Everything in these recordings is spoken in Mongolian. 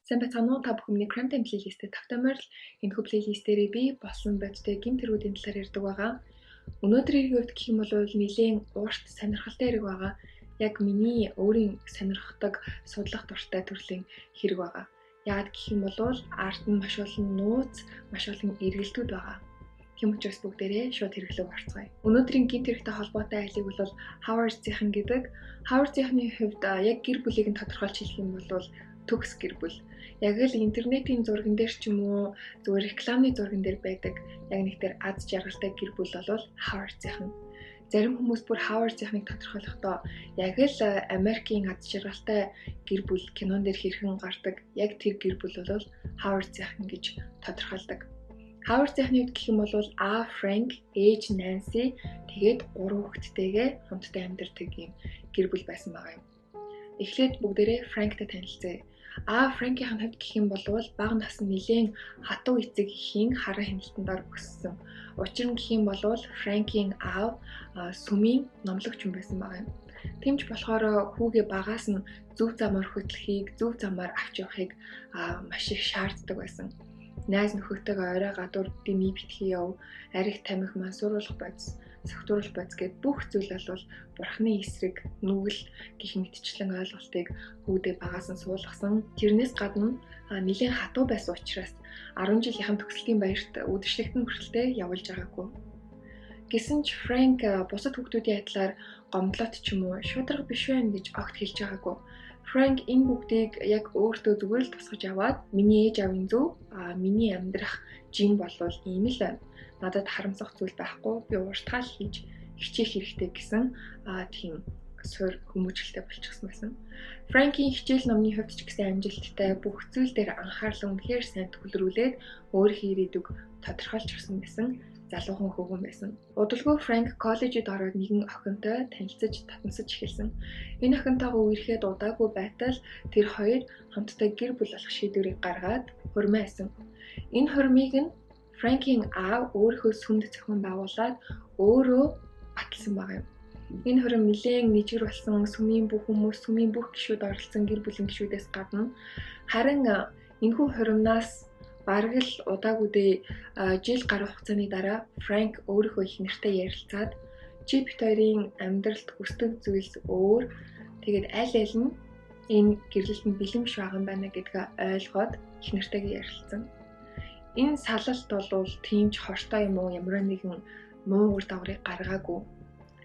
Сайн байцгаана уу? Та бүхэн миний Crime Time playlist-тэй тавтай морил. Энэхүү playlist дээрээ би болсон бодтой гэмт хэргүүдийн талаар ярьдаг байгаа. Өнөөдөр хэргийн хувьд гэх юм бол нэлээн урт сонирхолтой хэрэг байгаа. Яг миний өөрийн сонирхдаг, судлах дуртай төрлийн хэрэг байгаа. Яагаад гэх юм бол ард нь маш олон нууц, маш олон эргэлтүүд байгаа. Тийм учраас бүгдээрээ шууд хэрэглээг орцгоё. Өнөөдрийн гэмт хэрэгтэй холбоотой айлыг бол Howard-ийн гэдэг. Howard-ийн хувьд яг гэр бүлийг нь тодорхойлж хэлэх юм бол төгс гэр бүл. Яг л интернетийн зурган дээр ч юм уу зүгээр рекламны зурган дээр байдаг яг нэг тэр аз жаргалтай гэр бүл бол Howard-ийн. Зарим хүмүүс бүр Howard-ийг тодорхойлохдоо яг л Америкийн аз жаргалтай гэр бүл кинон дээр хэрхэн гардаг яг тэр гэр бүл бол Howard-ийн гэж тодорхойлдог. Howard-ийн хувьд гэх юм бол А Frank, ээж Nancy тэгээд 3 хүүхэдтэйгээ хамтдаа амьдардаг юм гэр бүл байсан байгаа юм. Эхлээд бүгдээрээ Frank-тай танилцъя. А Франкийн хувьд гэх юм бол бага нас нь нэлээн хатуу эцэг эхийн харан хяналтанд ор өссөн. Учир нь гэх юм бол Франкийн аав сүмийн номлогч хүн байсан байгаа юм. Тийм ч болохоор хүүгээ багаас нь зөв замаар хөтлөхийг, зөв замаар авч явахыг маш их шаарддаг байсан. Найз нөхөдтэйгээ орой гадуур дэмий битгий яв, арх тамхи мансууруулах бодис, согтууруулах бодис гэд бүх зүйл бол бурхны эсрэг нүгэл гэх мэтчлэн ойлголтыг хүүдээ багаас нь суулгасан. Тэрнээс гадна нэлээн хатуу байсан учраас 10 жилийнхэн төгсөлтийн баярт үдшилтэнд хүрэлтээ явуулж байгаагүй. Гэсэн ч Франк бусад хүүхдүүдийн адилаар гомдлот ч юм уу шударга биш байна гэж огт хэлж байгаагүй. Франк энэ бүгдийг яг өөртөө зүгээр л тусгаж аваад миний ээж аавын зөв, миний амьдрах жин болвол ийм л байна. Надад харамсах зүйл байхгүй. Би уртгаал хийж хичээх хэрэгтэй гэсэн тийм суурь хүмүүжлэлтэй болчихсон байсан. Франкийн хичээл номны хувьд ч гэсэн амжилттай бүх зүйл дээр анхаарлаа үнэхээр сайн төвлөрүүлээд өөрийнхөө ирээдүг тодорхойлчихсон байсан залуухан хөвгөн байсан. Удалгүй Франк коллежид ороод нэгэн охинтой танилцаж татансаж эхэлсэн. Энэ охинтойгоо үерхэд удаагүй байтал тэр хоёр хамтдаа гэр бүл болох шийдвэрийг гаргаад хурмайсан. Энэ хурмыг нь Франкийн аав өөрийнхөө сүмд зохион байгуулад өөрөө баталсан байгаа юм. Энэ хурим нэлээн нэгэр болсон сүмийн бүх хүмүүс, сүмийн бүх гишүүд оролцсон гэр бүлийн гишүүдээс гадна харин энэхүү хуримнаас бараг л удаагүйдээ жил гаруй хугацааны дараа Франк өөрийнхөө их нэртэй ярилцаад чи бит хоёрын амьдралд хүсдэг зүйлс өөр, тэгээд аль аль нь энэ гэрлэлт нь бэлэн биш байгаа юм байна гэдгээ ойлгоод их нэртэйгээ ярилцсан. Энэ салалт бол тийм ч хортой юм уу ямар нэгэн муу үр дагаврыг гаргаагүй.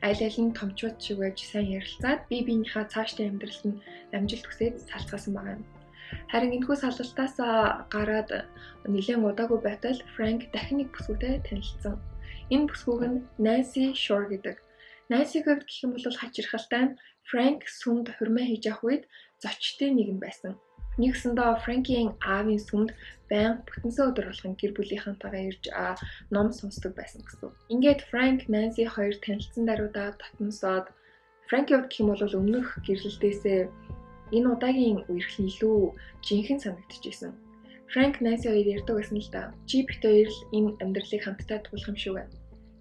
Аль аль нь томчууд шиг байж сайн ярилцаад бие биенийхээ цаашдын амьдралд нь амжилт хүсээд салцгаасан байгаа юм. Харин энэхүү салалтаас гараад нэлээн удаагүй байтал Франк дахин нэг бүсгүйтэй танилцсан. Энэ бүсгүйг нь Nancy Shore гэдэг. Nancy-г хувьд гэх юм бол хачирхалтай нь Франк сүмд хурмаа хийж явах үед зочдын нэг нь байсан. Нэгсэндээ Франкийн аавын сүмд байнга бүтэнсэн өдөр болгон гэр бүлийнхэнтэйгээ ирж ном сонсдог байсан гэсэн. Ингээд Франк, Nancy хоёр танилцсан даруйдаа татансоод Франкийн хувьд гэх юм бол өмнөх гэрлэлтээсээ энэ удаагийн үерхэл нь илүү жинхэнэ санагдчихсэн. Франк, Нанси хоёр ярьдаг байсан л да. Чи бит хоёр л энэ амьдралыг хамтдаа туулах юм шиг байна.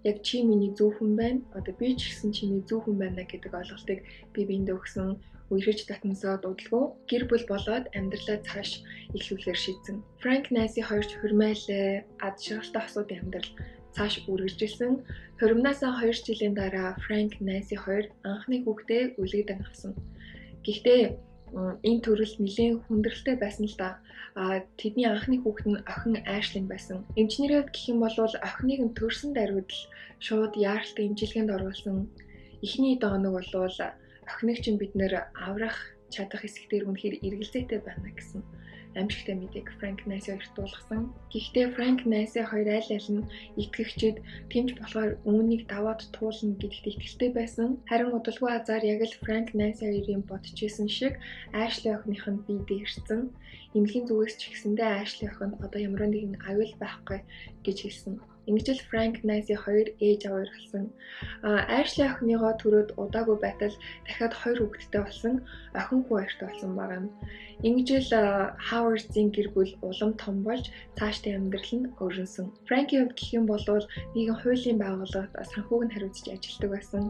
Яг чи миний зөв хүн байна. Одоо би ч гэсэн чиний зөв хүн байна гэдэг ойлголтыг би биендээ өгсөн. Үерхэж татансаад удалгүй гэр бүл болоод амьдралаа цааш эхлүүлэхээр шийдсэн. Франк, Нанси хоёр ч хурмайлаа, ад жаргалтай асуудын амьдрал цааш үргэлжилсэн. Хуримнаасаа 2 жилийн дараа Франк, Нанси хоёр анхны хүүхдээ үлгэдэн авсан. Гэхдээ энэ төрөл нэлээн хүндрэлтэй байсан л да. Тэдний анхны хүүхэд нь охин Айшлин байсан. Эмчнэрийн хувьд гэх юм бол охиныг нь төрсөн даруйд л шууд яаралтай эмчилгээнд оруулсан. Эхний доног бол охиныг чинь бид нэр аврах чадах хэсэгтэр үнэхээр эргэлзээтэй байна гэсэн аимшигтай мэдээг Франк Нанси хоёрт дуулгасан. Гэхдээ Франк Нанси хоёр аль аль нь итгэгчид тэмч болохоор үүнийг даваад туулна гэдэгт итгэлтэй байсан. Харин удалгүй азар яг л Франк Нанси хоёрын бодож исэн шиг Айшли охиных нь бие дээрсэн. Эмнэлгийн зүгээс ч гэсэндээ Айшли охинд одоо ямар нэгэн аюул байхгүй гэж хэлсэн. Ингэж л Франк, Нанси хоёр ээж аав болсон. Ashley охиныгоо төрөөд удаагүй байтал дахиад хоёр хүүхэдтэй болсон, охин хүү хоёртой болсон байгаа юм. Ингэж л Howard-ийн гэр бүл улам том болж цаашдын амьдрал нь өрнөсөн. Франкийн хувьд гэх юм бол нэгэн хуулийн байгууллагад санхүүг нь хариуцж ажилладаг байсан.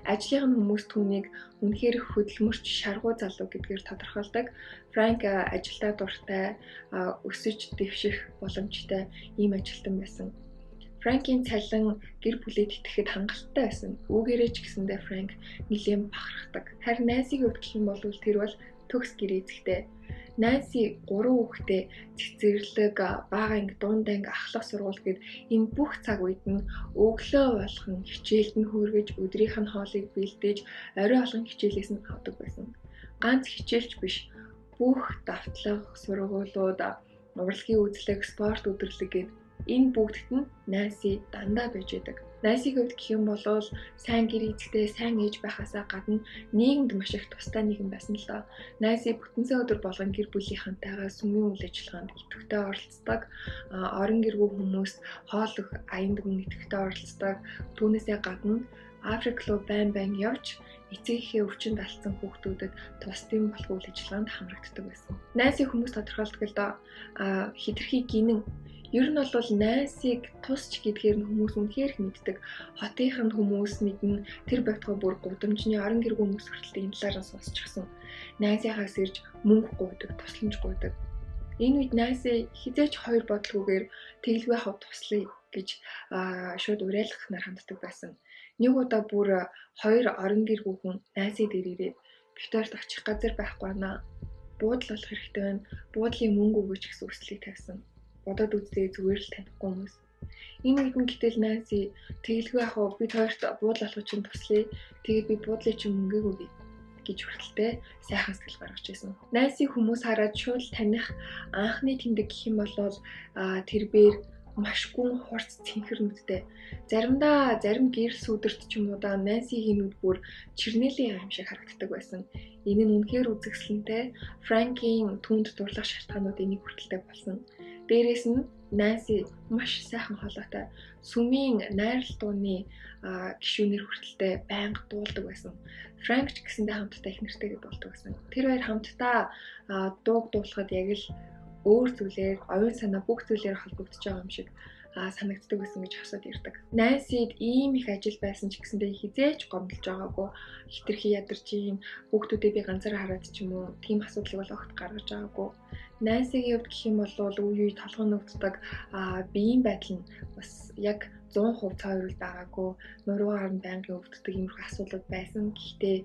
Ажлын хүмүүс түүнийг үнэхээр хөдөлмөрч шаргуу залуу гэдгээр тодорхойлдог. Франк ажилдаа дуртай, өсөж дэвших боломжтой ийм ажилтан байсан. Франкийн цалин гэр бүлээ тэтгэхэд хангалттай байсан. Үүгээрээ ч гэсэндээ Франк нэлээд бахархдаг. Харин Нансигийн хувьд гэх юм бол тэр бол төгс гэр эзэгтэй. Нанси 3 хүүхдээ цэцэрлэг, бага анги, дунд анги, ахлах сургууль гээд энэ бүх цаг үед нь өглөө болгон хичээлд нь хөөргөж, өдрийнх нь хоолыг бэлдэж, орой болгон хичээлээс нь авдаг байсан. Ганц хичээлч биш, бүх давтлага, сургуулиуд, урлагийн үзлэг, спорт өдөрлөг гээд энэ бүгдд нь Нанси дандаа байж байдаг. Нансигийн хувьд гэх юм бол сайн гэр эзэгтэй, сайн ээж байхаасаа гадна нийгэмд маш их тустай нэгэн байсан л доо. Нанси бүтэнсэн өдөр болгон гэр бүлийнхэнтэйгээ сүмийн үйл ажиллагаанд идэвхтэй оролцдог, орон гэргүй хүмүүст хоол өгөх аянд гүн идэвхтэй оролцдог. Түүнээсээ гадна Африк руу байн байн явж эцэг эхээ өвчнөд алдсан хүүхдүүдэд тусдын болох үйл ажиллагаанд хамрагддаг байсан. Нанси хүмүүс тодорхойлдог л доо. Хитрхи гинэн. Ер нь бол Нансиг тусч гэдгээр нь хүмүүс үнэхээр их мэддэг. Хотынх нь хүмүүс мэднэ. Тэр байтугай бүр гудамжны орон гэргүй хүмүүс хүртэл энэ талаар нь сонсчихсон. Нансихаас ирж мөнгө гуйдаг, тусламж гуйдаг. Энэ үед Нанси хизээч хоёр бодлогүйгээр тэгэлгүй хав туслая гэж шууд уриалгахнаар ханддаг байсан. Нэг удаа бүр хоёр орон гэргүй хүн Нанси дээр ирээд битэрт очих газар байхгүй наа. Буудал болох хэрэгтэй байна. Буудлын мөнгө өгөөч гэсэн хүслийг тавьсан. Бодоод үзтээ зүгээр л танихгүй хүмүүс. Энэ үед нь гэтэл Нанси тэгэлгүй яах вэ? Бид хоёрт буудал болохыг чинь туслая. Тэгээд би буудлын чинь мөнгөийг өгье гэж хүртэлтэй сайхан сэтгэл гаргаж байсан. Нанси хүмүүс хараад шууд таних анхны тэмдэг гэх юм бол тэр бээр маш гүн хурц цэнхэр нүдтэй. Заримдаа зарим гэрэл сүдэрт ч юм уу да Нансигийн нүд бүр чернэлийн аим шиг харагддаг байсан. Энэ нь үнэхээр үзэсгэлэнтэй Франкийн түүнд дурлах шалтгаануудын нэг хүртэлтэй болсон. Дээрээс нь Нанси маш сайхан хоолойтой, сүмийн найрал дууны гишүүнээр хүртэлтэй байнга дуулдаг байсан. Франк ч гэсэндээ хамтдаа их нэртэйгээ дуулдаг байсан. Тэр хоёр хамтдаа дууг дуулахад яг л өөр зүйлээр, оюун санаа бүх зүйлээр холбогдож байгаа юм шиг санагддаг байсан гэж хасаад ирдэг. Нансид ийм их ажил байсан ч гэсэндээ хизээч гомдолж байгаагүй. Хитрхи ядарч юм, хүүхдүүдээ би ганцаараа хараад ч юм уу, тийм асуудлыг бол огт гаргаж байгаагүй. Нансигийн хувьд гэх юм бол үе үе толгой нүвддэг биеийн байдал нь бас яг 100% цаа өрөл байгаагүй. Нуруугаар нь байнгын өвддөг иймэрхүү асуудлууд байсан. Гэхдээ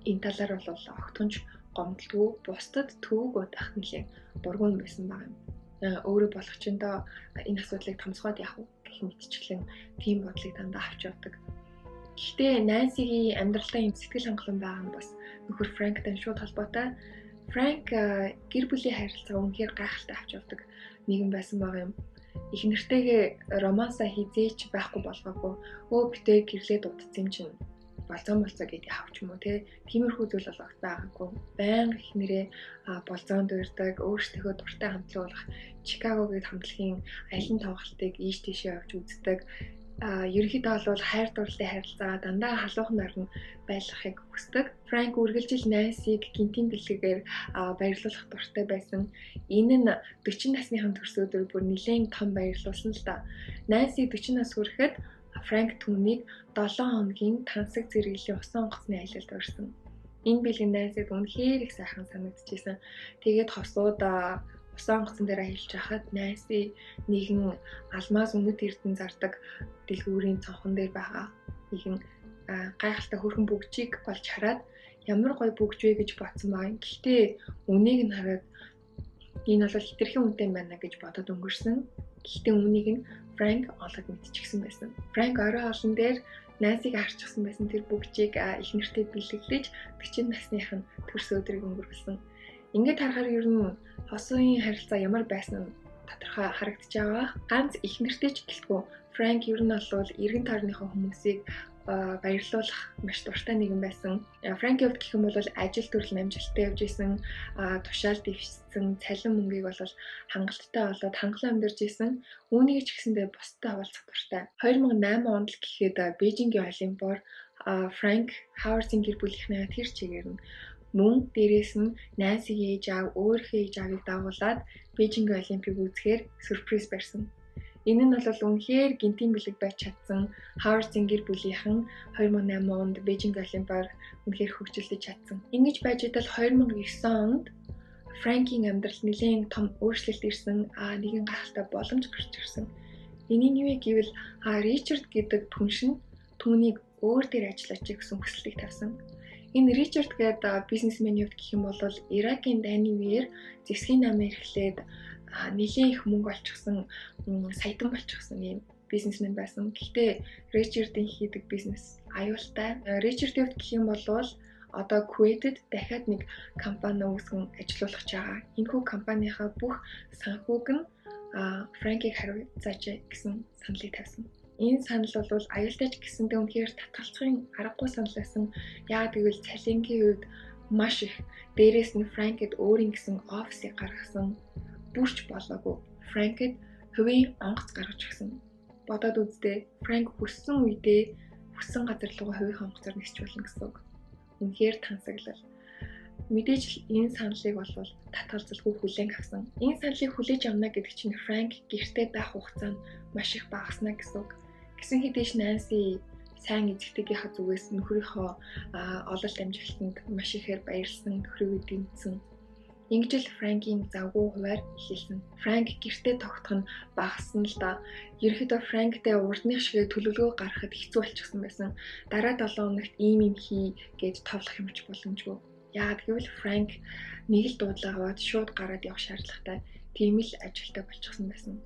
энэ талаар бол огтхонч гомдолгүй, бусдад төвөг удах нэлээд дургуун байсан байгаа юм. Өөрөө болох чинь доо энэ асуудлыг томсгоод яах вэ гэх мэтчлэн тийм бодлыг дандаа авч явдаг. Гэхдээ Нансигийн амьдралдаа юм сэтгэл хангалуун байгаа нь бас нөхөр Франктай шууд холбоотой. Франк гэр бүлийн харилцаа үнэхээр гайхалтай авч явдаг нэгэн байсан байгаа юм. Их нэртэйгээ романсаа хизээч байхгүй болгоогүй. Өө битээ гэрлээ дуудсан юм чинь болзон болцоо гэдгийг авч юм уу те. Тиймэрхүү зүйл бол огт байгаагүй. Байнга их нэрээ болзоонд урьдаг, өөрсдийнхөө дуртай хамтлаг болох Чикаго гээд хамтлагийн аялан тоглолтыг ийш тийшээ явж үздэг. Ерөнхийдөө бол хайр дурлалын харилцаа дандаа халуухан орон байлгахыг хүсдэг. Франк үргэлжил Нансиг гинтийн бэлгээр баярлуулах дуртай байсан. Энэ нь 40 насныхан төрсөн өдөр бүр нэлээд том баярлуулсан л да. Нанси 40 нас хүрэхэд Франк түүнийг 7 хоногийн тансаг зэрэглэлийн усан онгоцны аялалд урьсан. Энэ бэлэг Нансид үнэхээр их сайхан санагдчихсэн. Тэгээд хосууд усан онгоцон дээр аялж байхад Нанси нэгэн алмаз үнэт эрдэн зардаг дэлгүүрийн цонхон дээр байгаа нэгэн гайхалтай хөрхөн бүгжийг олж хараад ямар гоё бүгж вэ гэж бодсон байгаа. Гэхдээ үнийг нь хараад энэ бол хитрхийн үнэтэй байна гэж бодоод өнгөрсөн. Гэхдээ үүнийг нь Франк олоод мэдчихсэн байсан. Франк орой олон дээр Нансиг харчихсан байсан тэр бүгжийг их нэртэй бэлэглэж 40 насных нь төрсөн өдрийг өнгөрүүлсэн. Ингээд харахаар ер нь хосын харилцаа ямар байсан нь тодорхой харагдаж байгаа. Ганц их нэртэй ч гэлтгүй Франк ер нь бол эргэн тойрныхоо хүмүүсийг баярлуулах маш дуртай нэгэн байсан. Франкийн хувьд гэх юм бол ажил төрөл амжилттай явж исэн, тушаал дэвшсэн, цалин мөнгийг бол хангалттай олоод хангалуун амьдарч исэн. Үүнийг ч гэсэндээ бусдад хаваалцах дуртай. 2008 онд л гэхэд Бээжингийн Олимпиар Франк Хауэрсийн гэр бүлийнхнээ тэр чигээр нь мөн дээрээс нь Нансигийн ээж аав өөрийнхөө ээж аавыг дагуулад Бээжингийн Олимпийг үзэхээр сюрприз барьсан. Энэ нь бол үнэхээр гинтийн бэлэг байж чадсан. Хауэрсийн гэр бүлийнхэн 2008 онд Бээжинг Олимпиар үнэхээр хөгжилдөж чадсан. Ингэж байж идэл 2009 онд Франкийн амьдрал нэлээд том өөрчлөлт ирсэн. Нэгэн гайхалтай боломж гарч ирсэн. Энэ нь юу вэ гэвэл Ричард гэдэг түнш нь түүнийг өөр дээр ажиллаач гэсэн хүсэлтийг тавьсан. Энэ Ричард гэдэг бизнесменийн хувьд гэх юм бол Иракийн дайны үеэр зэвсгийн намын эрхлээд нэлээд их мөнгө олчихсан, саятан болчихсон юм бизнесмен байсан. Гэхдээ Ричардын хийдэг бизнес аюултай. Ричардын хувьд гэх юм бол одоо Кувейтэд дахиад нэг компани үүсгэн ажилуулах гэж байгаа. Энэхүү компанийнхаа бүх санхүүг нь Франкийг хариуцаач гэсэн саналыг тавьсан. Энэ санал бол аюултай ч гэсэндээ үнэхээр татгалцахын аргагүй санал байсан. Яагаад гэвэл цалингийн хувьд маш их. Дээрээс нь Франкэд өөрийн гэсэн офисыг гаргасан. Бүрч болоогүй. Франкэд хувийн онгоц гаргаж өгсөн. Бодоод үздээ Франк хүссэн үедээ хүссэн газар руугаа хувийн онгоцоор нисч болно гэсэн үг. Үнэхээр тансаглал. Мэдээж л энэ саналыг бол татгалзалгүй хүлээн авсан. Энэ саналыг хүлээж авна гэдэг чинь Франк гэртээ байх хугацаа нь маш их багасна гэсэн үг. Гэсэн хэдий ч Нанси сайн эзэгтэйгийнхаа зүгээс нөхрийнхөө ололт амжилтанд маш ихээр баярлсан, нөхрийгөө дэмжсэн. Ингэж л Франкийн завгүй хуваар эхэлсэн. Франк гэртээ тогтох нь багассан л да. Ерөнхийдөө Франктэй урдных шиг төлөвлөгөө гаргахад хэцүү болчихсон байсан. Дараа 7 хоногт ийм юм хий гэж товлох юм ч боломжгүй. Яагаад гэвэл Франк нэг л дуудлага аваад шууд гараад явах шаардлагатай. Тийм л ажилтай болчихсон байсан.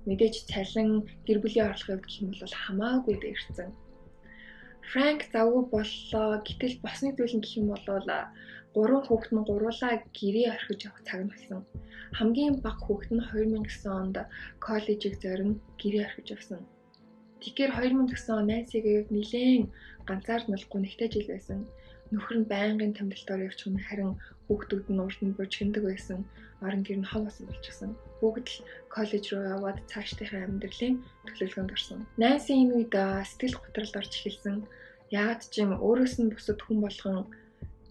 Мэдээж цалин гэр бүлийн орлогын хувьд гэх юм бол хамаагүй дээрцэн. Франк завгүй боллоо. Гэтэл босны зүйл нь гэх юм бол 3 хүүхэд нь гуруулаа гэрээ орхиж явах цаг нь болсон. Хамгийн бага хүүхэд нь 2009 онд коллежийг зорин гэрээ орхиж явсан. Тэгэхээр 2009 он Нансигийн хувьд нэлээн ганцаардмал гунигтай жил байсан. Нөхөр нь байнгын томилолтоор явчих нь харин хүүхдүүд нь урд нь бужигнадаг байсан. Орон гэр нь хов болсон болчихсон. Бүгд л коллеж руу яваад цаашдынхаа амьдралын төлөвлөгөөнд орсон. Нанси энэ үед сэтгэл готролд орж эхэлсэн. Яагаад ч юм өөрөөс нь бусад хүн болгон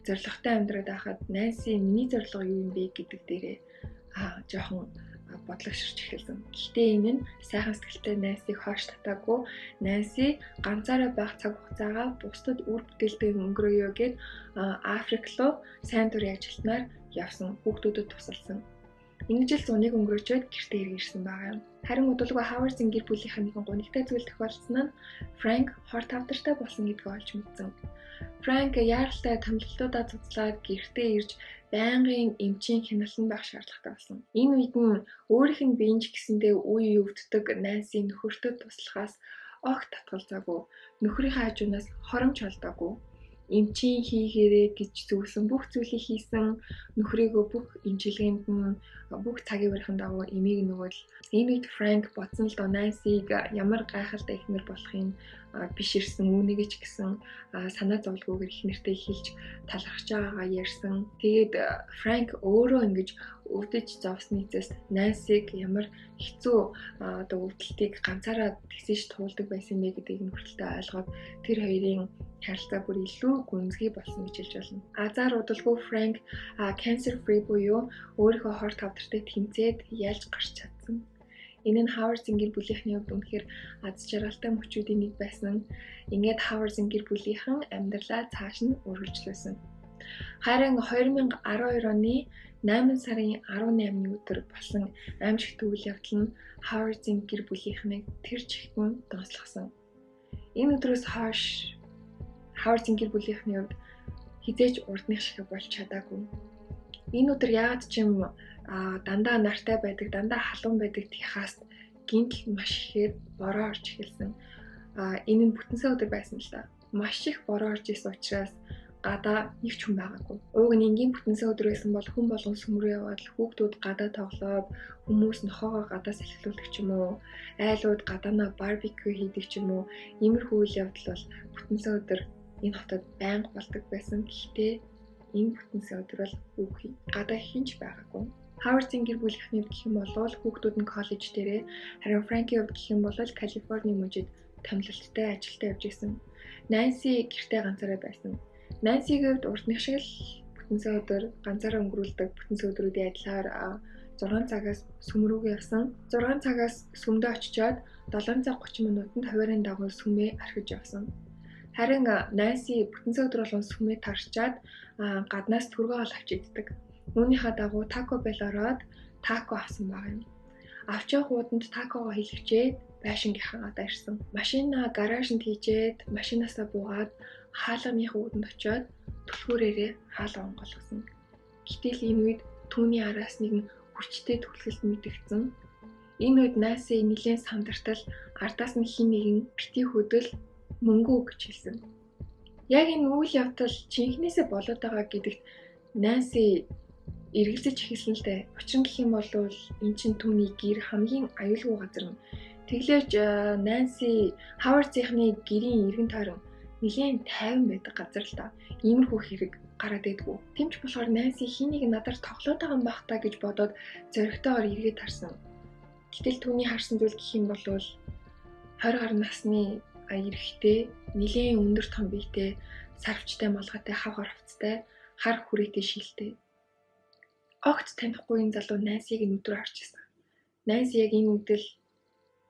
зорилготой амьдраад байхад Нанси миний зорилго юу юм бэ гэдэг дээрээ жоохон бодлогоширч эхэлсэн. Гэхдээ энэ нь сайхан сэтгэлтэй Нансиг хойш татаагүй. Нанси ганцаараа байх цаг хугацаагаа бусдад үр бүтээлтэй өнгөрөөё гэд Африк руу сайн дурын ажилтнаар явсан, хүүхдүүдэд тусалсан. Ингэж л зуныг өнгөрөөчөөд гэртээ ирсэн байгаа юм. Харин удалгүй Хауэрсийн гэр бүлийнхээ нэгэн гунигтай зүйл тохиолдсон нь Франк хор тавдартай болсон гэдгийг олж мэдсэн. Франк яаралтай томилолтуудаа цуцлаад гэртээ ирж байнгын эмчийн хяналт байх шаардлагатай болсон. Энэ үед нь өөрийнх нь биеийн ч гэсэндээ үе өвддөг Нанси нөхөртөө туслахаас огт татгалзаагүй. Нөхрийнхээ хажуунаас хоромж холдоогүй. Эмчийн хийгээрэй гэж зөвлөсөн бүх зүйлийг хийсэн, нөхрийгөө бүх эмчилгээнд нь бүх цагийн барихын дагуу эмийг нөгөөл. Энэ үед Франк бодсон л доо Нансиг ямар гайхалтай эхнэр болохыг биш ирсэн, үүнийг ч гэсэн санаа зовлгүйгээр эхнэртэй хэлж талархаж байгаагаа ярьсан. Тэгээд Франк өөрөө ингэж өвдөж зовсны эцэст Нансиг ямар хэцүү одоо өвдөлтийг ганцаараа тэгсэж туулдаг байсан бэ гэдгийг нь хүртэлтэй ойлгоод тэр хоёрын харилцаа бүр илүү гүнзгий болсон гэж хэлж байна. Азар удалгүй Франк cancer free буюу өөрийнхөө хор тавдартай тэмцээд ялж гарч чадсан. Энэ нь Хауэрсийн гэр бүлийнхний хувьд үнэхээр аз жаргалтай мөчүүдийн нэг байсан. Ингээд Хауэрсийн гэр бүлийнхэн амьдралаа цааш нь үргэлжлүүлсэн. Харин 2012 оны 8 сарын 18-ны өдөр болсон аимшигт үйл явдал нь Хауэрсийн гэр бүлийнхнийг тэр чигтэн донслогсон. Энэ өдрөөс хойш Хауэрсийн гэр бүлийнхний хувьд хизээч урдных шиг болж чадаагүй. Энэ өдөр яагаад ч юм дандаа нартай байдаг, дандаа халуун байдаг Техаст гинтл маш ихээр бороо орж эхэлсэн. Энэ нь бүтэнсэ өдөр байсан л да. Маш их бороо орж исэн учраас Гадаа нэг ч хүн байгаагүй. Уг нь энгийн бүтэнсэн өдөр байсан бол хүн болгон сүм рүү яваад л хүүхдүүд гадаа тоглоод хүмүүс нохоогоо гадаа салхилуулдаг ч юм уу, айлууд гадаанаа барбекю хийдэг ч юм уу, иймэрхүү үйл явдал бол бүтэнсэн өдөр энэ хотод байнга болдог байсан. Гэхдээ энэ бүтэнсэн өдөр бол үгүй. Гадаа хэн ч байгаагүй. Хавардын гэр бүлийнхний хувьд гэх юм бол хүүхдүүд нь коллеж дээрээ, харин Франкийн хувьд гэх юм бол Калифорни мужид томилолттой ажилдаа явж исэн. Нанси гэртээ ганцаараа байсан. Нансигийн хувьд урдных шиг л бүтэнсэн өдөр ганцаараа өнгөрүүлдэг бүтэнсэн өдрүүдийн адилаар 6 цагаас сүм рүүгээ явсан. 6 цагаас сүмдээ очичоод 7 цаг 30 минутанд хуваарийн дагуу сүмээ орхиж явсан. Харин Нанси бүтэнсэн өдөр болгон сүмээ тарчаад гаднаас түргэн хоол авч иддэг. Үүнийхээ дагуу Taco Bell ороод тако авсан байгаа юм. Авч явах ууданд такогоо хэлэвчээд байшингийнхаа гадаа ирсэн. Машина гаражинд хийжээд машинаасаа буугаад хаалганых уудэнд очиод түлхүүрээрээ хаалга онгойлгосон. Гэтэл энэ үед түүний араас нэгэн хүчтэй түлхэлт мэдэгдсэн. Энэ үед Нанси нэлээд сандартал ардаас нь хэн нэгэн битгий хөдөл мөнгө гэж хэлсэн. Яг энэ үйл явдал жинхнээсээ болоод байгаа гэдэгт Нанси эргэлзэж эхэлсэн л дээ. Учир нь гэх юм бол эн чинь түүний гэр хамгийн аюулгүй газар юм. Тэглээж Нанси Хавардсынхны гэрийн эргэн тойрон нэлээд тайван байдаг газар л да. Иймэрхүү хэрэг гараад байдгүй. Тэмч болохоор Нанси хэн нэг надаар тоглоод байгаа юм бах та гэж бодоод зоригтойгоор эргээд харсан. Гэтэл түүний харсан зүйл гэх юм бол 20 гаруй насны эрэгтэй, нэлээд өндөр том биетэй, сарвчтай малгайтай, хав харвцтай, хар хүрээтэй шилтэй. Огт танихгүй энэ залуу Нансиг нүд рүү харж ирсэн. Нанси яг энэ үед л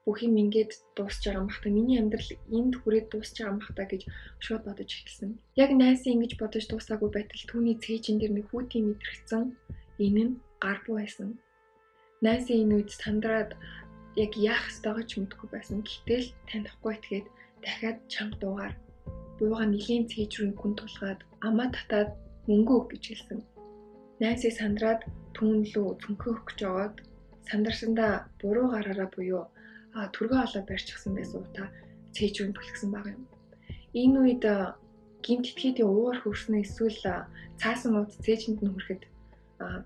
бүх юм ингээд дуусч байгаа юм бах та. Миний амьдрал энд хүрээд дуусч байгаа юм бах та гэж шууд бодож эхэлсэн. Яг Нанси ингэж бодож дуусаагүй байтал түүний цээжин дээр нэг хүүтийн мэдрэгдсэн. Энэ нь гар буу байсан. Нанси энэ үед сандраад яг яах ёстойгоо ч мэдэхгүй байсан. Гэтэл танихгүй итгээд дахиад чанга дуугаар бууга нэлийн цээж рүү гүн тулгаад амаа татаад мөнгө өг гэж хэлсэн. Нанси сандраад түүн лүү цүнхээ өгөх гэж яваад сандарсандаа буруу гараараа буюу түргэн хоолой барьчихсан байсан утаа цээж рүү түлхсэн байгаа юм. Энэ үед гэмт этгээдийн уугаар хөрснөө эсвэл цаасан ууд цээжинд нь хүрэхэд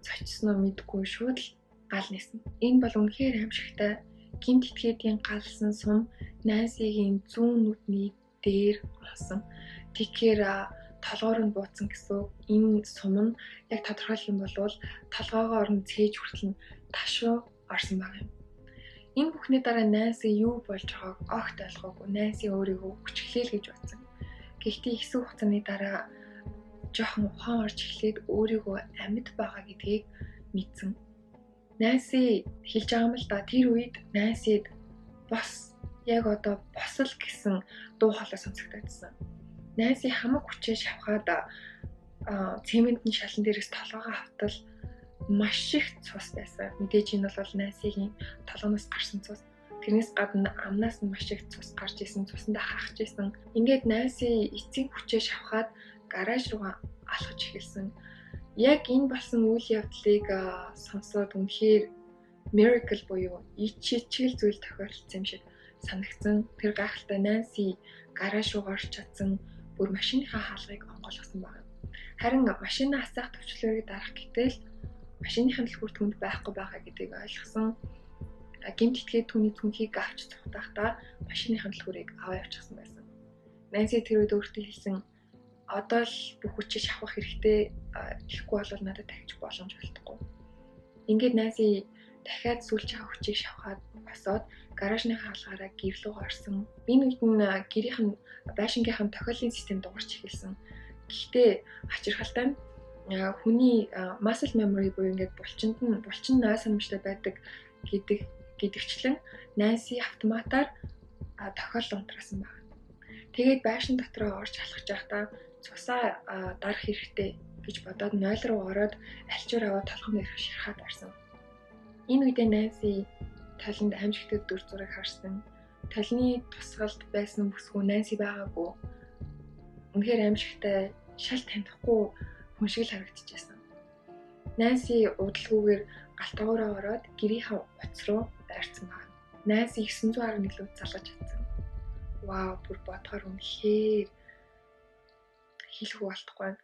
цочсон уу мэдэхгүй шууд л гал нисэн. Энэ бол үнэхээр аимшигтай. Гэмт этгээдийн галсан сум Нансигийн зүүн нүдний дээр унсан. Тэгэхээр толгоор нь бууцсан гэсэн үг. Энэ сум нь яг тодорхойлох юм бол толгоогоор нь цээж хүртэл нь ташуу орсон байгаа юм. Энэ бүхний дараа Нанси юу болж байгааг огт ойлгоогүй. Нанси өөрийгөө хүчглээл гэж бодсон. Гэхдээ хэсэг хугацааны дараа жоохон ухаан орж эхлээд өөрийгөө амьд байгаа гэдгийг мэдсэн. Нанси хэлж байгаа юм л да. Тэр үед Нансид бос яг одоо босол гэсэн дуу хоолой сонсогдсон. Нанси хамаг хүчээ шавхаад цементний шалан дээрээс толгоогоо хавтал маш их цус байсан. Мэдээж энэ бол Нансигийн толгоноос гарсан цус. Тэрнээс гадна амнаас нь маш их цус гарч исэн, цусандаа хахаж исэн. Ингээд Нанси эцсийн хүчээ шавхаад гараж руугаа алхаж эхэлсэн. Яг энэ болсон үйл явдлыг сонсоод үнэхээр miracle буюу ичил зүйл тохиолдсон юм шиг санагдсан. Тэр гайхалтай Нанси гараж руугаа орч чадсан, бүр машиныхаа хаалгыг онгойлгосон байна. Харин машина асаах төвчлөрийг дарах гэтэл машиныхын түлхүүр түүнд байхгүй байгаа гэдгийг ойлгосон. Гэмт этгээд түүний цүнхийг авч цухтахдаа машиныхын түлхүүрийг аваа явчихсан байсан. Нанси тэр үед өөртөө хэлсэн: одоо л бүх хүчээ шавхах хэрэгтэй, тэгэхгүй бол надад дахиж боломж олдохгүй. Ингээд Нанси дахиад сүүлчийн хүчийг шавхаад босоод гаражны хаалгаараа гэр рүү орсон. Энэ үед нь гэрийнх нь байшингийнх нь тохиолын систем дуурч эхэлсэн. Гэхдээ ачирхалтай нь хүний muscle memory буюу ингээд булчинд нь булчин ной санамжтай байдаг гэдэгчлэн Нанси автоматар тохиолдол унтраасан байна. Тэгээд байшин дотроо орж алхаж байхдаа цусаа дарах хэрэгтэй гэж бодоод 0 руу ороод альчуур аваад толгойн дээрх шархаад орсон. Энэ үедээ Нанси толинд аимшигтай дүр зураг харсан. Толины тусгалд байсан бүсгүй Нанси байгаагүй. Үнэхээр аимшигтай, шал танихгүй хүн шиг л харагдчихсан. Нанси удалгүйгээр гал тогоороо ороод гэрийнхээ утас руу ойрцсон байна. Нанси 911 лүү залгаж чадсан. Вау, бүр бодохоор үнэхээр Хэлэх үг олдохгүй байна.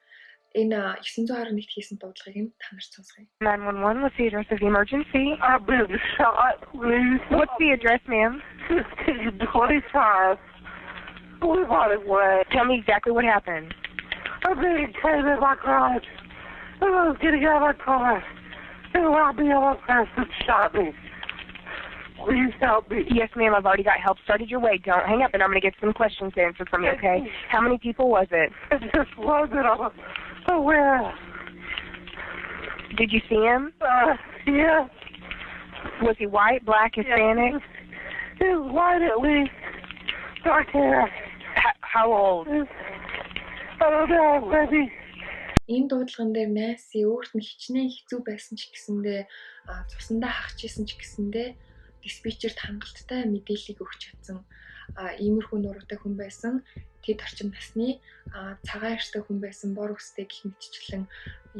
Энэ 911-т хийсэн дуудлагыг нь та нарт сонсгоё. 911, what's the address of the emergency? I've been shot, please. What's the address, ma'am? 1525 Blue Bonnet Way. Tell me exactly what happened. A man came in my garage, and I was getting out of my car, and wound me up fast and shot me. Please help me. Yes, ma'am, I've already got help started your way. Don't hang up, and I'm going to get some questions answered from you, okay? How many people was it? It just wasn't aware. Did you see him? Yeah. Was he white, black, Hispanic? He was white at least. Dark hair. How old? I don't know, maybe. Энэ дуудлаган дээр Нанси өөрт нь хичнээн хэцүү байсан ч гэсэндээ, цусандаа хахаж исэн ч гэсэндээ диспетчерт хангалттай мэдээллийг өгч чадсан. Иймэрхүү нуруутай хүн байсан. Тэд орчим насны, цагаан арьстай хүн байсан, бор үстэй гэх мэтчлэн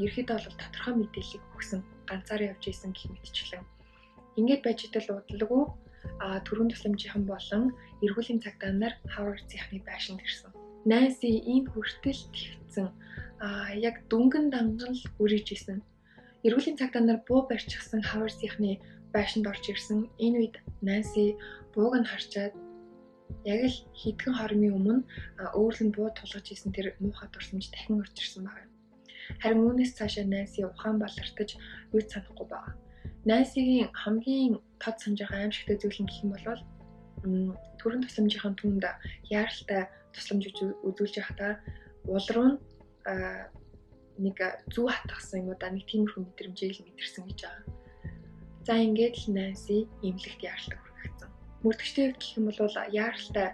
ерхэд бол тодорхой мэдээллийг өгсөн. Ганцаараа явж исэн гэх мэтчлэн. Ингээд байж итэл удалгүй түрүүн тусламжийнхан болон эргүүлийн цагдаа нар Хавардсийнхны байшинд ирсэн. Нанси ийм хүртэл твцэн, яг дүнгэн данган л үрэж исэн. Эргүүлийн цагдаа нар буу барьчихсан Хавардсийнхны байшинд орж ирсэн. Энэ үед Нанси бууг нь харчаад яг л хэдхэн хормын өмнө өөрл нь буу тулгаж исэн тэр муухай дурсамж дахин орж ирсэн байна. Харин үүнээс цаашаа Нанси ухаан балартаж юу ч санахгүй байгаа. Нансигийн хамгийн тод санаж байгаа аимшигтай зүйл нь гэх юм бол төрөн тусламжийнхан түүнд яаралтай тусламж үзүүлж байхдаа уул руу нэг зүү хатгасан юм уу да, нэг тиймэрхүү мэдрэмжийг л мэдэрсэн гэж байгаа. За ингээд л Нанси эмнэлэгт яаралтай хүргэгдсэн. Мөрдөгчдийн хувьд гэх юм бол яаралтай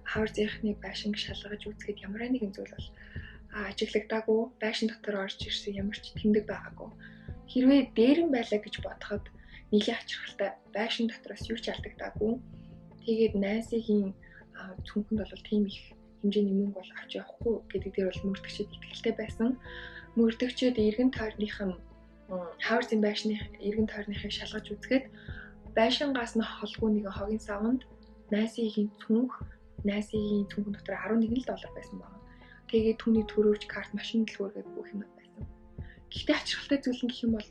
Хавардсийнхны байшинг шалгаж үзэхэд ямар нэгэн зүйл бол ажиглагдаагүй, байшин дотор орж ирсэн ямар ч тэмдэг байгаагүй. Хэрвээ дээрэн байлаа гэж бодоход нийлэн хачирхалтай байшин дотроос юу ч алдагдаагүй. Тэгээд Нансигийн цүнхэнд бол тийм их хэмжээний мөнгө бол авч явахгүй гэдэг дээр бол мөрдөгчд итгэлтэй байсан. Мөрдөгчд эргэн тойрныхан Хавардсын байшны эргэн тойрныхыг шалгаж үзэхэд байшингаас нь холгүй нэгэн хогийн савнд Нансигийн цүнх, Нансигийн цүнхэн дотор $11 байсан байна. Тэгээд түүний төрөвч карт, машин дэлгүүр гэдэг бүх юм байсан. Гэхдээ хачирхалтай зүйл нь гэх юм бол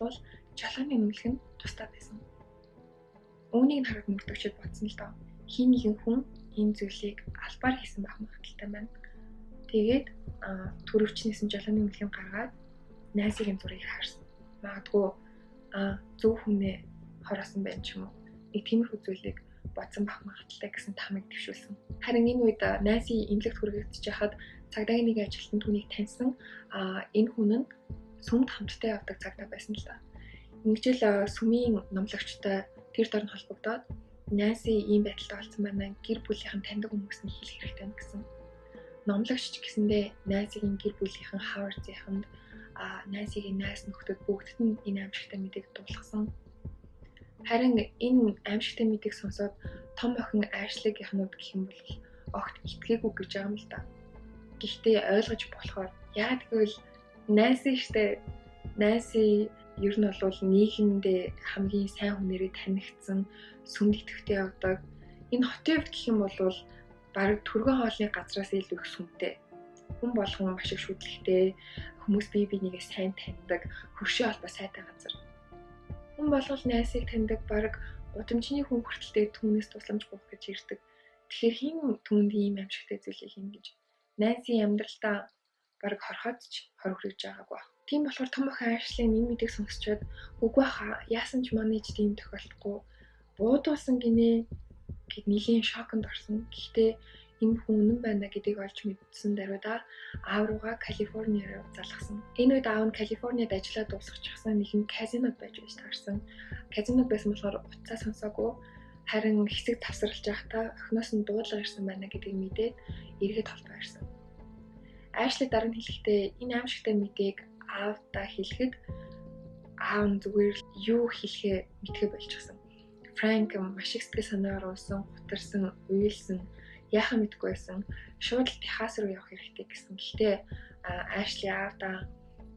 жолооны үнэлэх нь тусдаа байсан. Үүнийг нь хараад мөрдөгчд бодсон л доо. Хин нэгэн хүн энэ зүйлийг албаар хийсэн байх магадaltaй байна. Тэгээд төрөвчнээс нь жолооны үнэлгийг гаргаад Нансигийн зургийг харсан. Магадгүй зөв хүнээ хороосон байх ч юм уу. Нэг тиймэрхүү зүйлийг бодсон байх магадaltaй гэсэн таамаг дэвшүүлсэн. Харин энэ үед Нанси эмнэлэгт хүргэгдэж байхад цагдаагийн нэг ажилтан түүнийг таньсан. Энэ хүн нь сүмд хамтдаа явдаг цагдаа байсан л да. Ингэжэл сүмийн номлогчтой тэр дорн холбогдоод Нанси ийм байдалтай болсон байна. Гэр бүлийнхэн таньдаг хүмүүс нь хэлэх хэрэгтэй байна гэсэн. Номлогч ч гэсэндээ Нансигийн гэр бүлийнхэн Хавардсынханд, Нансигийн найз нөхдөд бүгдд нь энэ аимшигтай мэдээг дуулгасан. Харин энэ аимшигтай мэдээг сонсоод том охин Ашли-гийнхнууд гэх юм бол огт итгээгүй гэж байгаа юм л да. Гэхдээ ойлгож болохоор яагаад гэвэл Нанси штэ, Нанси ер нь бол нийгэмдээ хамгийн сайн хүнээрээ танигдсан, сүмд идэвхтэй явдаг. Энэ хотын хувьд гэх юм бол бараг түргэн хоолны газраас илүү их сүмтэй. Хүн болгон маш их шүтлэгтэй, хүмүүс бие биенийгээ сайн таньдаг, хөршийн холбоо сайтай газар. Хүн болгол Нансиг таньдаг, бараг гудамжны хүн хүртэлтэй түүнээс тусламж гуйх гэж ирдэг. Тэгэхээр хэн түүнд ийм аимшигтай зүйлийг хийнэ гэж. Нанси амьдралдаа бараг хорхоод ч хор хүрэж байгаагүй байх. Тийм болохоор том охин Ашлийн энэ мэдээг сонсчод үгүй хаа, яасан ч манай ч тийм тохиолдохгүй, буудуулсан гинэ гэд нэлийн шоконд орсон. Гэхдээ энэ хүн үнэн байна гэдгийг олж мэдсэн даруйда аав руугаа Калифорни руу залгасан. Энэ үед аав нь Калифорниад ажиллаа дуусгачихсан нэгэн казинод байж байж таарсан. Казинод байсан болохоор утсаа сонсоогүй. Харин хэсэг тавсралж байхдаа охиноос нь дуудлага ирсэн байна гэдгийг мэдээд эргээд холбоо ирсэн. Ашли дараа нь хэлэхдээ энэ аимшигтай мэдээг аавдаа хэлэхэд аав нь зүгээр юу хэлэхээ мэдхээ болчихсон. Франк маш их сэтгэл санаагаар унсан, гутарсан, уйлсан, яхаа мэдгүй байсан. Шууд л Техас руу явах хэрэгтэй гэсэн. Гэхдээ Ашли аавдаа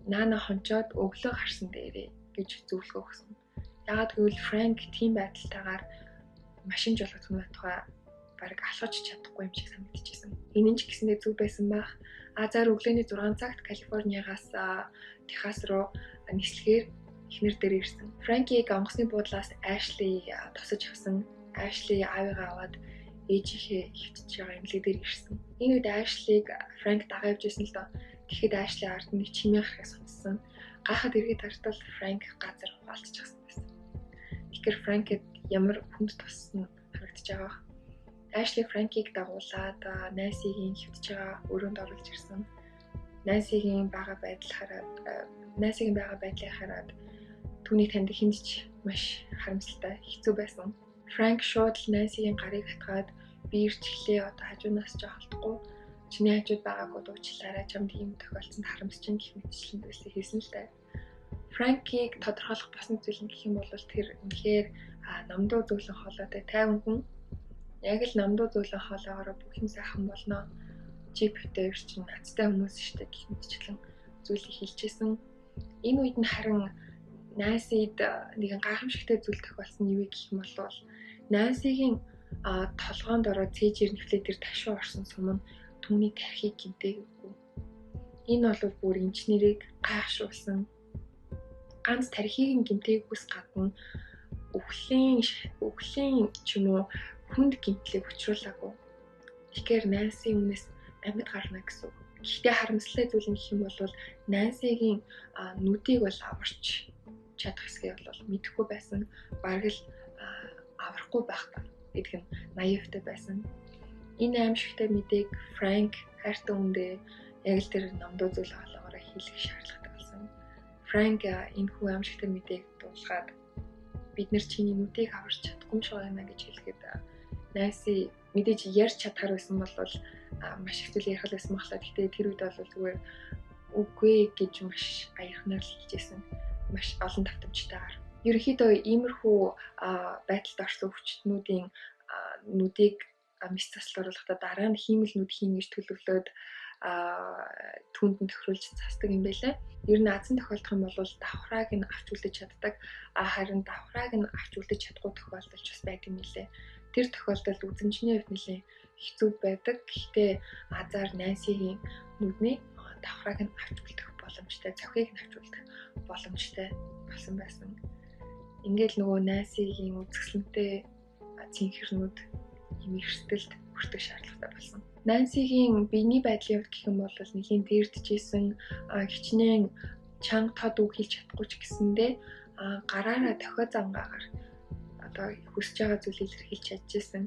наана хончоод өглөө гарсан дээрээ гэж зөвлөгөө өгсөн. Яагаад гэвэл Франк тийм байдалтайгаар машин жолоодох нь байтугай бараг алхаж чадахгүй юм шиг санагдчихсэн. Энэ нь ч гэсэндээ зөв байсан байх. Азар өглөөний 6 цагт Калифорниагаас Техас руу нислэгээр эхнэр дээр ирсэн. Франкийг онгоцны буудлаас Ашли тосож авсан. Ашли аавыгаа аваад ээжийнхээ хэвтэж байгаа эмнэлэг дээр ирсэн. Энэ үед Ашлиг Франк дагаа явж байсан л доо. Тэгэхэд Ашли ард нэг чимээ гарахыг сонссон. Гайхаад эргээд хартал Франк газар хугаалцчихсан байсан. Тэгэхээр Франкэд ямар хүнд туссан харагдаж байгаа. Ашли Франкийг дагуулад Нансигийн хэвтэж байгаа өрөөнд оруулж ирсэн. Нансигийн байгаа байдал хараад Нансигийн байгаа байдлыг хараад түүнийг таньдаг хэнд ч маш харамсалтай хэцүү байсан. Франк шууд л Нансигийн гарыг хатгаад би ирчихлээ, одоо хажуунаас ч холдохгүй, чиний хажууд байгаагүй дуучлаарай, чамд ийм тохиолдсонд харамсаж байна гэх мэтчлэн зүйлсийг хэлсэн л дээ. Франкийг тодорхойлох бас нэг зүйл нь гэх юм бол тэр үнэхээр намдуу зөөлөн хоолойтой тайван хүн. Яг л намдуу зөөлөн хоолойгоороо бүх юм сайхан болно. Чи битээр чинь азтай хүмүүс шүү дээ гэх мэтчлэн зүйлийг хэлжсэн. Энэ үед нь харин Нансид нэгэн гайхамшигтай зүйл тохиолдсон нь юу гэх юм бол Нансигийн толгоонд ороод цээжээр нэвтлээ тэр ташуу орсон сум нь түүний тархийг гэмтээгээгүй. Энэ бол бүр инженерийг гайхшруулсан. Ганц тархийг нь гэмтээгүйс гадна өвхлийн ч юм уу хүнд гэмтлийг учруулаагүй. Тэгэхээр Нанси өмнөөс амьд гарна гэсэн үг. Гэхдээ харамсалтай зүйл нь гэх юм бол Нансигийн нүдийг бол аварч чадах хэсгийг бол мэдэхгүй байсан. Бараг л аврахгүй байх та гэдг нь наивтай байсан. Энэ аимшигтай мэдээг Франк хайртай хүндээ яг л тэр намдуу зүйл хоолоогоороо хэлэх шаардлагатай болсон. Франк энэ хүү аимшигтай мэдээг дуулгаад бид нэр чиний нүдийг аварч чадахгүй юм шиг байна гэж хэлэхэд Нанси мэдээж ярьж чадхаар байсан бол маш их зүйл ярих байсан махлаа. Гэхдээ тэр үед бол зүгээр үгүй гэж маш аярхнаар л хэлжсэн. Маш олон давтамжтайгаар. Ерөнхийдөө иймэрхүү байдалд орсон өвчтнүүдийн нүдийг мэс заслал оруулахдаа дараа нь хиймэл нүд хийн гэж төлөвлөөд түүнд нь тохируулж засдаг юм байлаа. Ер нь азан тохиолдох юм бол давхрааг нь авч үлдэж чаддаг. Харин давхрааг нь авч үлдэж чадахгүй тохиолдол ч бас байдаг юм лээ. Тэр тохиолдолд үзэмжний хувьд нэлээд хэцүү байдаг. Гэхдээ азар Нансигийн нүдний давхрааг нь авч үлдэх боломжтой, цохийг нь авч үлдэх боломжтой болсон байсан. Ингээл нөгөө Нансигийн үзэсгэлэнтэй цэнхэрнүүд юм эрсдэлд хүртэх шаардлагатай болсон. Нансигийн биений байдлын хувьд гэх юм бол нэлийн дээрдчихсэн, хичнээн чанга тод үг хэлж чадахгүй ч гэсэндээ гараараа дохио зангаагаар одоо хүсэж байгаа зүйлийг илэрхийлж чадчихсан.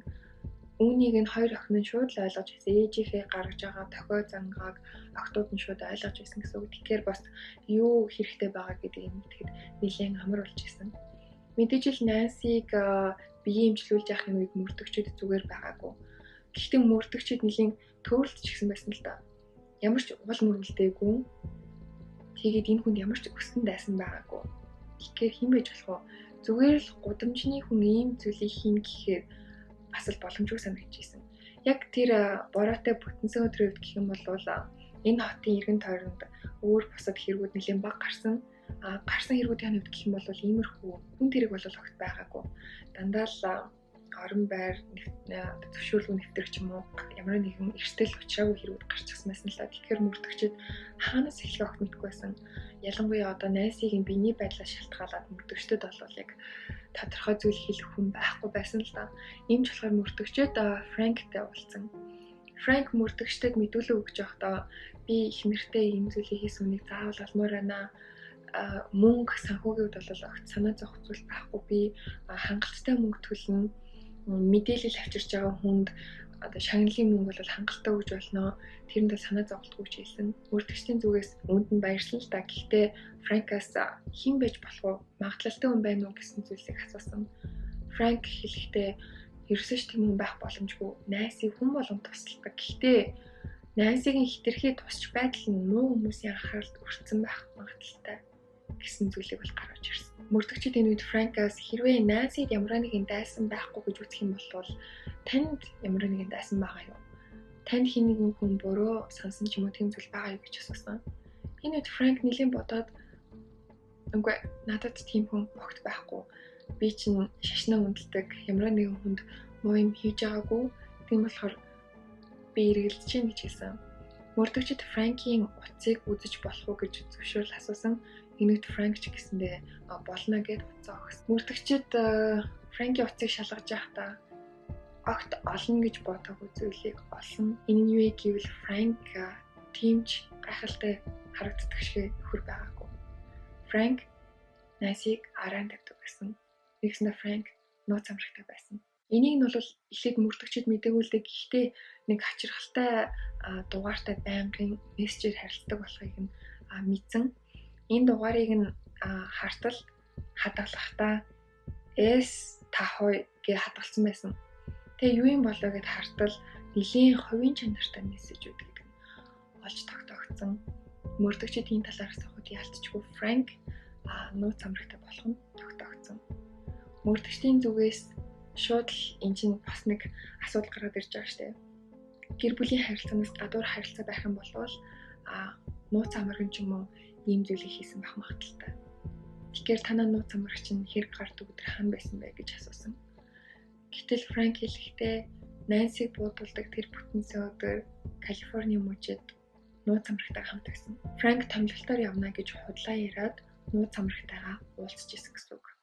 Үүнийг нь хоёр охин нь шууд л ойлгож байсан. Ээжийнхээ гаргаж байгаа дохио зангааг охтууд нь шууд ойлгож байсан гэсэн үг. Тэгэхээр бас юу хэрэгтэй байгаа гэдгийг мэдэхэд нэлээд амар болж исэн. Мэдээж л Нансиг биеийн эмчлүүлж явахын үед мөрдөгчд зүгээр байгаагүй. Гэхдээ мөрдөгчд нэлийн төөрөлдч гисэн байсан л да. Ямар ч уул мөргөлдөөгүй. Тэгээд энэ хүнд ямар ч өсгөн дайсан байгаагүй. Тэгэхээр хэн байж болох вэ? Зүгээр л гудамжны хүн ийм зүйлийг хийн гэхээр бас л боломжгүй санагдаж исэн. Яг тэр бороотой бүтэнсэн өдрийн үед гэх юм бол энэ хотын эргэн тойронд өөр бусад хэрэгүүд нэлээд бага гарсан. Гарсан хэрэгүүдийн хувьд гэх юм бол иймэрхүү хүн тэрэг бол огт байгаагүй. Дандаа л орон байр зөвшөөрлгүй нэвтрэх ч юм уу ямар нэгэн эрсдэл учраагүй хэрэгүүд гарчихсан байсан л та. Тэгэхээр мөрдөгчд хаанаас эхлэх огт мэдэхгүй байсан. Ялангуяа одоо Нансигийн биений байдлаас шалтгаалаад мөрдөгчдөд бол яг тодорхой зүйл хэлэх хүн байхгүй байсан л да. Ийм ч болохоор мөрдөгчд Франктай уулзсан. Франк мөрдөгчдөд мэдүүлэг өгч явахдаа би их нэртэй ийм зүйлийг хийсэн үнийг заавал олмоор байна. Мөнгө санхүүгийн хувьд бол огт санаа зовох зүйл байхгүй. Би хангалттай мөнгө төлнө. Мэдээлэл авчирч байгаа хүнд одоо шагналын мөнгө бол хангалттай өгж болно. Тэрэнд бол санаа зовлтгүй ч хэлсэн. Мөрдөгчдийн зүгээс үүнд нь баярлсан л да. Гэхдээ Франкаас хэн байж болох вэ? Магадлалтай хүн байна уу гэсэн зүйлсийг асуусан. Франк хэлэхдээ ерөөсөө ч тийм хүн байх боломжгүй. Нанси хүн болгон тусалдаг. Гэхдээ Нансигийн хитрхи тусч байдал нь муу хүмүүсийн анхааралд өртсөн байх магадлалтай гэсэн зүйлийг бол гаргаж ирсэн. Мөрдөгчд энэ үед Франкаас хэрвээ Нансид ямар нэгэн дайсан байхгүй гэж үзэх юм бол танд ямар нэгэн дайсан байгаа юу? Танд хэн нэгэн хүн буруу сансан ч юм уу тийм зүйл байгаа юу гэж асуусан. Энэ үед Франк нэлийн бодоод үгүй надад тийм хүн огт байхгүй. Би чинь шашнаа хүндэлдэг, ямар нэгэн хүнд муу юм хийж байгаагүй. Тийм болохоор би эргэлдэж чинь гэж хэлсэн. Мөрдөгчд Франкийн утсыг үзэж болох уу гэж зөвшөөрөл асуусан. Энэгт Франк ч гэсэндээ болно гэд утсаа өгсөн. Мөрдөгчд Франкийн утсыг шалгаж байхдаа огт олно гэж бодоогүй зүйлийг олсон. Энэ нь юу вэ гэвэл Франк тийм ч гайхалтай харагддаг шиг нөхөр байгаагүй. Франк Нансиг араан тавьдаг байсан. Нэгсэндээ Франк нууц амрагтай байсан. Энийг нь бол эхлээд мөрдөгчд мдээгүй л дээ. Гэхдээ нэг хачирхалтай дугаартай байнгын мессежээр харилцдаг болохыг нь мэдсэн. Энэ дугаарыг нь хартал хадгалахдаа S 5 гэж хадгалсан байсан. Тэгээ юу юм болоо гэд хартал нэлийн хувийн чанартай мессежүүд гэдэг нь олж тогтоогдсон. Мөрдөгчд энэ талаар асуухад яалтчгүй Франк нууц амрагтай болох нь тогтоогдсон. Мөрдөгчдийн зүгээс шууд л эн чинь бас нэг асуудал гараад ирж байгаа штэ. Гэр бүлийн харилцаанаас гадуур харилцаа байх юм бол нууц амраг ч юм уу ийм зүйлийг хийсэн байх магадлалтай. Тэгэхээр танаа нууц амраг чинь хэрэг гардаг өдөр хаана байсан бэ гэж асуусан. Гэтэл Франк хэлэхдээ Нансиг буудулдаг тэр бүтэнсэн өдөр Калифорни мужид нууц амрагтайгаа хамт байсан. Франк томилолтоор явна гэж худлаа яриад нууц амрагтайгаа уулзч исэн гэсэн үг.